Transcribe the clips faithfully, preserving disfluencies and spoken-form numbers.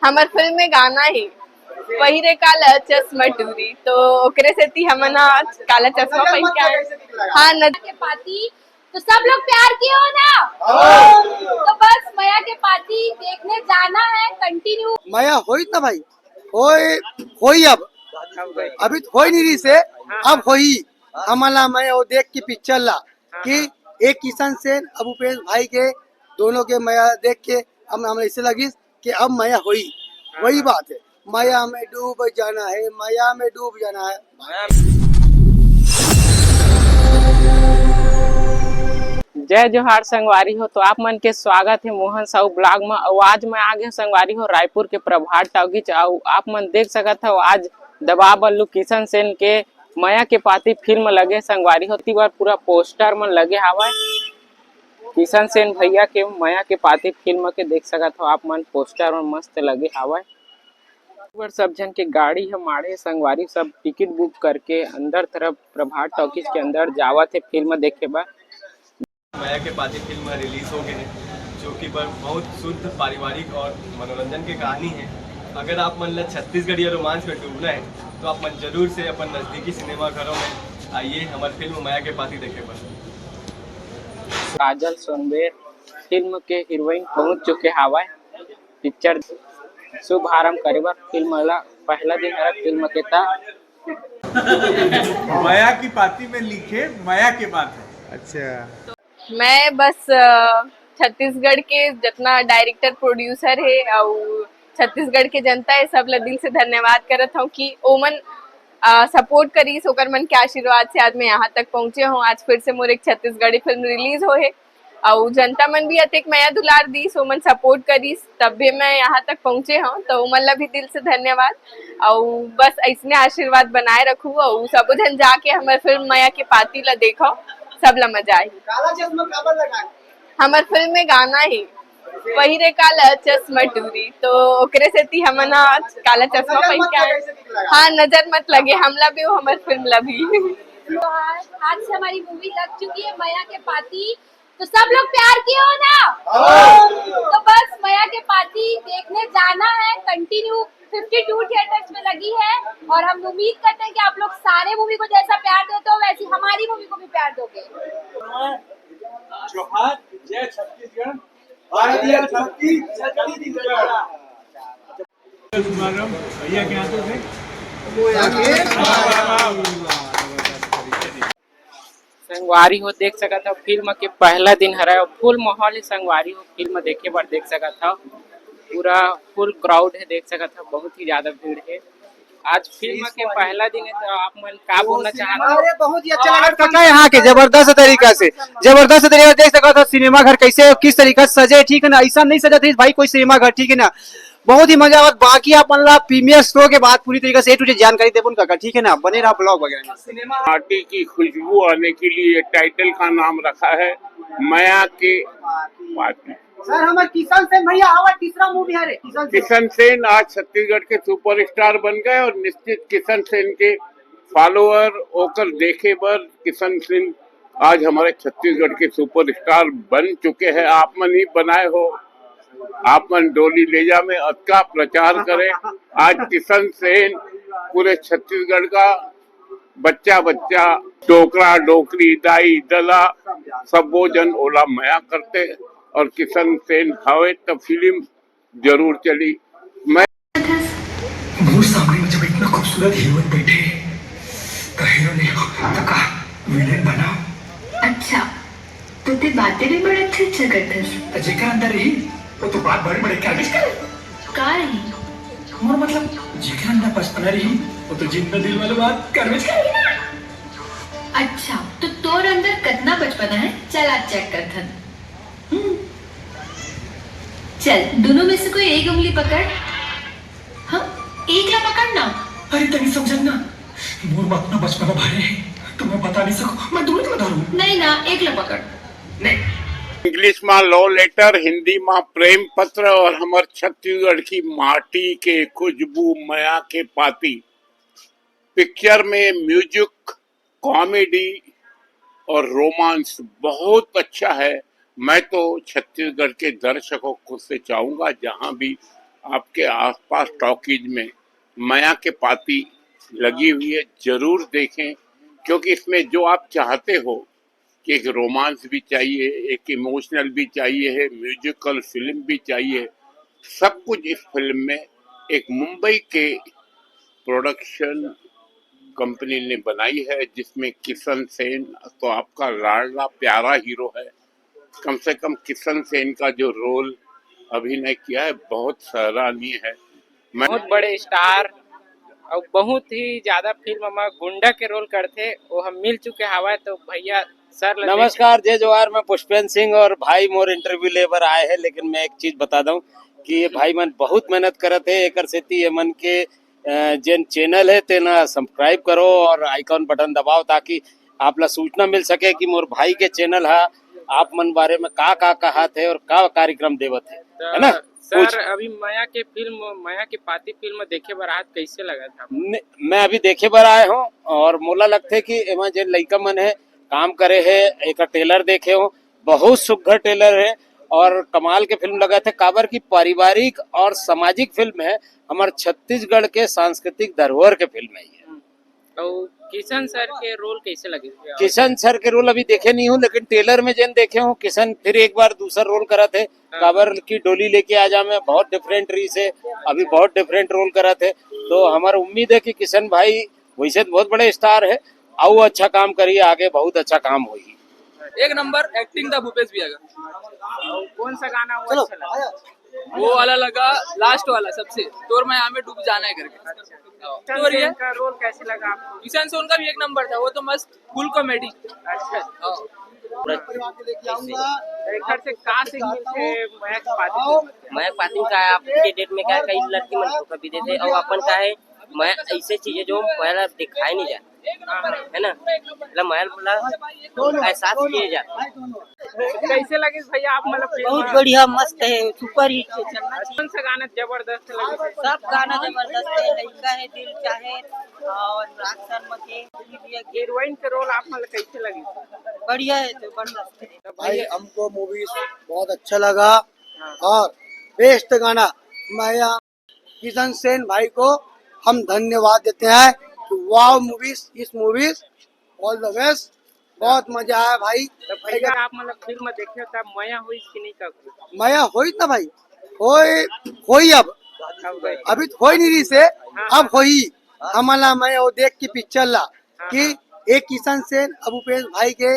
हमर फिल्म में गाना हे, पहिरे काला चश्मा टूरी, तो ओकरे सेती हमन ह काला चश्मा पहिन के आए। हाँ, नजर के पाती, तो सब लोग प्यार किए हो ना? तो बस मया के पाती देखने जाना है, कंटिन्यू। मया होई ना भाई, होई, होई अब, अभी तो होई नहीं रही से, अब होई। हमला मैं वो देख के पिक्चर ला कि एक किशन सेन अब उपेश भाई के दोनों के मया देख के हम, हम ऐसे लगिस कि अब मया होई, वही बात है, मया में डूब जाना है, मया में डूब जाना है। जय जोहार संगवारी हो, तो आप मन के स्वागत है मोहन साहू ब्लॉग में। अउ आज मैं आ गया संगवारी हो रायपुर के प्रभात टॉकीज। अउ आप मन देख सकत हो आज दबा बल्लू किशन सेन के मया के पाती फिल्म लगे संगवारी हो। ती बार पूरा पोस्टर मन लगे हावय किशन सेन भैया के मया के पाती फिल्म के, देख सकत हो आप मन पोस्टर मन मस्त लगे हावय। बर सब झन के गाड़ी ह माढ़े संगवारी, सब टिकट बुक करके अंदर तरफ प्रभात टॉकीज के अंदर जावत हे फिल्म देखे बर। मया के पाती फिल्म रिलीज हो गए हैं, जो कि बर-, बहुत शुद्ध पारिवारिक और मनोरंजन के कहानी है। अगर आप मन ला छत्तीसगढ़िया रोमांस में डूबना है, तो आप मन जरूर से अपन नजदीकी सिनेमा घरों में आइए, हमारी फिल्म मया के पाती देखे बर। काजल सोनबेर फिल्म के हीरोइन पहुंच चुके हावय। पिक्चर शुभारंभ करे बर फिल्म ला पहला दिन हरा फिल्म के ता। मया की पाती में लिखे मया के बात है। अच्छा। मैं बस, अ, छत्तीसगढ़ के जितना डायरेक्टर, प्रोड्यूसर हे अउ छत्तीसगढ़ के जनता हे, सब ला दिल से धन्यवाद करत हूँ कि ओमन, अ, सपोर्ट करिस, ओकर मन के आशीर्वाद से आज मैं यहाँ तक पहुँचे हूँ। आज फिर से मोर एक छत्तीसगढ़ी फिल्म रिलीज होहे अउ जनता मन भी अतेक मया दुलार दिस, ओमन सपोर्ट करिस, तब भी मैं यहाँ तक पहुँचे हूँ। तो ओमन ला भी दिल से धन्यवाद अउ बस ऐसने आशीर्वाद बनाए रखू अउ सबो झन जाके हमर फिल्म मया के पाती ला देखो, सब ला मजा आही। काला चश्मा काबर लगाए? हमर फिल्म में गाना हे पहिरे काला चश्मा टूरी, तो ओकरे सेती हमन ह काला चश्मा पहिन के आए। हाँ, नजर मत लगे, हमला भी वो हमर फिल्म ला भी। तो आज, आज से हमारी मूवी लग चुकी है मया के पाती, तो सब लोग प्यार किए हो ना? तो बस मया के पाती देखने जाना है, कंटिन्यू फिफ्टी टू थिएटर्स में लगी है और हम उम्मीद करते हैं कि आप लोग सारे मूवी को जैसा प्यार देते हो वैसी हमारी मूवी को भी प्यार दोगे। जोहार, जय छत्तीसगढ़। भारतीय छत्तीसगढ़। शुभारंभ भैया के हाथों से। संगवारी हो देख सकत हो, फिल्म के पहला दिन हरय, फुल माहौल हे संगवारी हो, फिल्म देखे बर देख सकत हो, पूरा फुल क्राउड हे, देख सकत हो, बहुत ही ज्यादा भीड़ हे। आज फिल्म के पहला दिन हे, तो आप मन का बोलना चाहत हो? अरे, बहुत ही अच्छा लगा काका, यहाँ के जबरदस्त तरीका से, जबरदस्त तरीका से देख सकत हो सिनेमा घर कैसे, किस तरीका से सजे, ठीक है ना? ऐसा नहीं सजा था भाई कोई सिनेमा घर, ठीक है ना? बहुत ही मजा आवत। बाकी आप मन ला प्रीमियर शो के बाद पूरी तरीका से ए टू जेड जानकारी देबो न काका, ठीक है ना? बने रहा ब्लॉग वगैरह में। माटी की खुशबू आने के लिए टाइटल का नाम रखा है मया के पाती। सर, हमारे किशन सेन भैया, हमारा तीसरा मूवी है रे, किशन सेन। किशन सेन आज छत्तीसगढ़ के सुपरस्टार बन गए और निश्चित किशन सेन के फॉलोअर होकर देखे बर किशन सेन आज हमारे छत्तीसगढ़ के सुपरस्टार बन चुके हैं। आप मन ही बनाए हो, आप मन डोली ले जा में अतका प्रचार करें। आज किशन सेन पूरे छत्तीसगढ़ का बच्चा बच्चा, डोकरा डोकरी, दाई ददा, सब्बो जन ओला मया करते और किशन सेन हवे त फिल्म जरूर चली। मैं मोर सामने में जब इतना खूबसूरत हीरोइन बैठे है, तो हीरो नहीं हो तो का विलेन बनाओ। अच्छा, तो ते बातें भी बड़े अच्छे अच्छे करथस। तो जेकर अंदर रही, वो तो बात बड़े बड़े करबे करे। का रही? मोर मतलब, जेकर अंदर बचपना रही, वो तो जिंदा दिल वाले बात करबे करे। अच्छा, तो तोर अंदर कतना बचपना है, चल आज चेक करथन। हम्म। चल, दोनों में से कोई एक उंगली पकड़। हाँ, एक ला पकड़ ना। अरे, तनी समझन ना, मोर में अतना बचपना भरे है, तो मैं बता नहीं सकूं, मैं दूर क्यों धरूं? नहीं ना, एक ला पकड़। नहीं। इंग्लिश में लव लेटर, हिंदी में प्रेम पत्र और हमर छत्तीसगढ़ की माटी के खुशबू मया के पाती। पिक्चर में म्यूजिक, कॉमेडी और रोमांस बहुत अच्छा है। मैं तो छत्तीसगढ़ के दर्शकों को से चाहूंगा, जहां भी आपके आसपास टॉकीज में मया के पाती लगी हुई है, जरूर देखें, क्योंकि इसमें जो आप चाहते हो कि एक रोमांस भी चाहिए, एक इमोशनल भी चाहिए है, म्यूजिकल फिल्म भी चाहिए, सब कुछ इस फिल्म में। एक मुंबई के प्रोडक्शन कंपनी ने बनाई है, जिसमें किशन सेन तो आपका लाडला प्यारा हीरो है। कम से कम किशन सेन का जो रोल अभिनय किया है, बहुत सराहनीय है। मैं बहुत बड़े स्टार और बहुत ही ज्यादा फिल्म में गुंडा के रोल करते, वो हम मिल चुके हवा। तो भैया, सर ला नमस्कार, जय जोहार। मैं पुष्पेंद्र सिंह और भाई मोर इंटरव्यू ले बर आए हैं, लेकिन मैं एक चीज बता दूं कि ये भाई मन बहुत मेहनत करत है। एकर सेती ये मन के अ, जेन चैनल है तेला सब्सक्राइब करो और आइकॉन बटन दबाओ, ताकि आप ला सूचना मिल सके कि मोर भाई के चैनल है, आप मन बारे में का का कहत है और का कार्यक्रम देवत है, है ना? सर, अभी मया के फिल्म, मया के पाती फिल्म देखे बर आज कैसे लगा था? मैं अभी देखे बर आए हूँ और मोला लगथे कि एमा जेन लइका मन है काम करे है, एक ट्रेलर देखे हो, बहुत सुघर ट्रेलर है और कमाल के फिल्म लगा थे। काबर की पारिवारिक और सामाजिक फिल्म है, हमारे छत्तीसगढ़ के सांस्कृतिक धरोहर के फिल्म है ये। तो किशन सर के रोल कैसे लगे? किशन सर के रोल अभी देखे नहीं हूँ, लेकिन ट्रेलर में जेन देखे हूँ, किशन फिर एक बार दूसरा रोल करा थे। हाँ। काबर की डोली लेके आ जा में बहुत डिफरेंट रीस है, अभी बहुत डिफरेंट रोल करा थे। तो हमारा उम्मीद है कि किशन भाई वैसे तो बहुत बड़े स्टार है, अउ अच्छा काम करिए, आगे बहुत अच्छा काम होई। एक नंबर एक्टिंग था भूपेश भैया का। कौन सा गाना वो चलो, अच्छा लगा? वो वाला लगा, लास्ट वाला सबसे, तोर मया में डूब जाना है करके। अच्छा। तो ये किशन का रोल कैसे लगा आपको? किशन सोन का भी एक नंबर था, वो तो मस्त फुल कॉमेडी। अच्छा। हाँ। एक घर से कहाँ से मिलते हैं मया के पाती? मया पाती का आज के डेट में क्या है, कई लड़की मन को कभी देते और अपन का है, मैं ऐसे चीजें जो पहला दिखाए नहीं जाए, है ना, मतलब मैं बोला एहसास किए जाए। कैसे लगे भैया आप, मतलब फिल्म? बहुत बढ़िया, मस्त है, सुपर हिट है, चलना चाहिए। कौन सा गाना जबरदस्त लगे? सब गाना जबरदस्त है, लड़का है दिल चाहे और राज शर्मा के। हीरोइन के रोल आप, मतलब, कैसे लगे? बढ़िया है, जबरदस्त है। भाई, हमको मूवी बहुत अच्छा लगा। हाँ। और बेस्ट गाना मया। किशन सेन भाई को हम धन्यवाद देते हैं कि वाओ मूवीज, इस मूवीज, ऑल द बेस्ट। बहुत मजा आया भाई। तो भैया, आप, मतलब, फिल्म देखे हो तब मया होई कि नहीं? कब मया होई ना भाई, होई, होई अब। अब होई। अभी तो होई नहीं रही से, हाँ, अब हाँ। होई। हमला मैं वो देख के पिक्चर ला हाँ, कि हाँ। एक किशन सेन अब भूपेश भाई के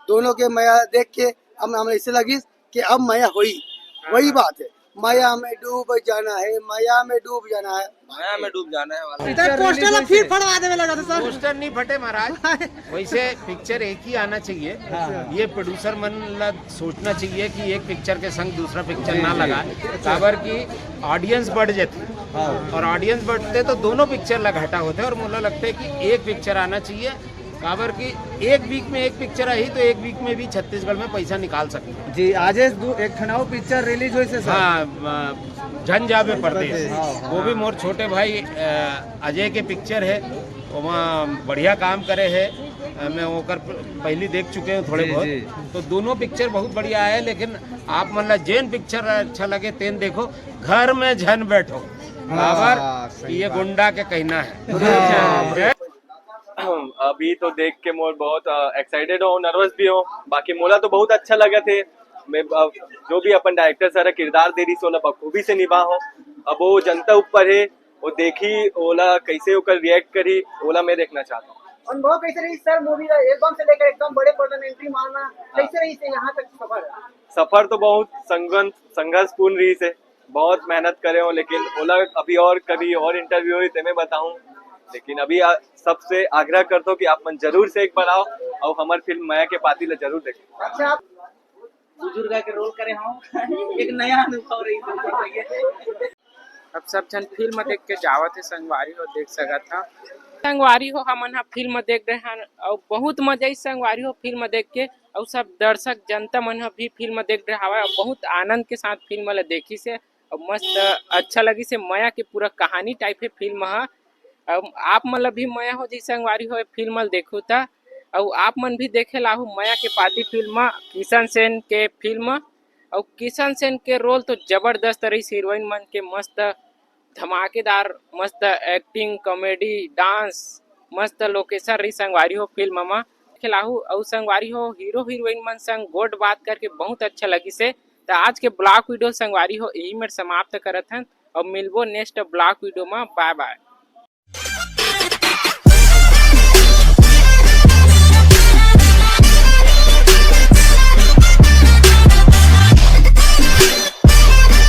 दोनों के मया देख के हम, हम ऐसे लगी कि अब मया होई। हाँ, वही हाँ। बात है, मया में डूब जाना है, मया में डूब जाना है। मया में डूब जाना है वाला। सर, पोस्टर ला फिर फड़वा देवे लगा था, सर। पोस्टर नहीं फटे महाराज। वैसे पिक्चर एक ही आना चाहिए। हाँ। ये प्रोड्यूसर मन ला सोचना चाहिए कि एक पिक्चर के संग दूसरा पिक्चर जी, ना जी। लगाए, काबर की ऑडियंस बढ़ जाती। हाँ। और ऑडियंस बढ़ते तो दोनों पिक्चर ला घाटा होते और मुझे लगता है कि एक पिक्चर आना चाहिए, काबर की एक वीक में एक पिक्चर आई तो एक वीक में भी छत्तीसगढ़ में पैसा निकाल सकते हैं। जी, आज एक ठन अउ पिक्चर रिलीज होइस हे, सर। हाँ, अ, झन जाबे परदेस। हाँ, हाँ। वो भी मोर छोटे भाई, अ, अजय के पिक्चर है, ओमा बढ़िया काम करे है। अ, मैं ओकर प-, पहली देख चुके हूँ थोड़े जी, बहुत। जी। तो दोनों पिक्चर बहुत बढ़िया है, लेकिन आप मन ला जेन पिक्चर अच्छा लगे तेन देखो, घर में झन बैठो। हाँ, काबर सही ये बात। गुंडा के कहना है। हाँ। जय अभी तो देख के मोर बहुत, अ, एक्साइटेड हो, नर्वस भी हो। बाकी मोला तो बहुत अच्छा लगा थे। मैं, अ, जो भी अपन डायरेक्टर सर किरदार दे रही, ओला बखूबी से निभा हो। अब वो जनता ऊपर है, वो देखी ओला कैसे ओकर रिएक्ट करी, ओला मैं देखना चाहता हूँ। अनुभव कैसे रही सर मूवी का? एल्बम से लेकर एकदम बड़े पर्दा में एंट्री मारना, हाँ। कैसे रही से यहाँ तक सफर? सफर तो बहुत संघर्ष, संघर्षपूर्ण रही से। बहुत मेहनत करे हो, लेकिन ओला अभी और कभी और इंटरव्यू होई, तेमे बताऊं। लेकिन अभी आ, सबसे आग्रह करता हूँ कि आप मन जरूर से एक बार आओ और हमारी फिल्म मया के पाती ला जरूर देखें। अच्छा, आप बुजुर्ग के रोल करे हो, एक नया अनुभव रही। अब सब झन फिल्म देख के जावत हे, संगवारी हो, देख सकत हा। संगवारी हो, हमन हा फिल्म देख रहे हन और बहुत मजा आई संगवारी हो फिल्म देख के। और सब दर्शक जनता मन ह भी फिल्म देख रहे हवय और बहुत आनंद के साथ फिल्म ल देखिस हे और मस्त अच्छा लगिस हे। मया के पूरा कहानी टाइप हे फिल्म ह। अब आप मन ल भी मया हो जइसे संगवारी हो फिल्म ल देखहू त, अउ आप मन भी देखे लाहू मया के पाती फिल्म, किशन सेन के फिल्म। अउ किशन सेन के रोल तो जबरदस्त रहिस, हीरोइन मन के मस्त धमाकेदार, मस्त एक्टिंग, कॉमेडी, डांस, मस्त लोकेशन रहिस संगवारी हो फिल्म म। खेलाहू अउ संगवारी हो, हीरो हीरोइन मन संग गोठ बात करके बहुत अच्छा लगिस हे। त आज के ब्लॉग वीडियो संगवारी हो यही मेर समाप्त करत हन, अउ मिलबो नेक्स्ट ब्लॉग वीडियो म। बाय बाय।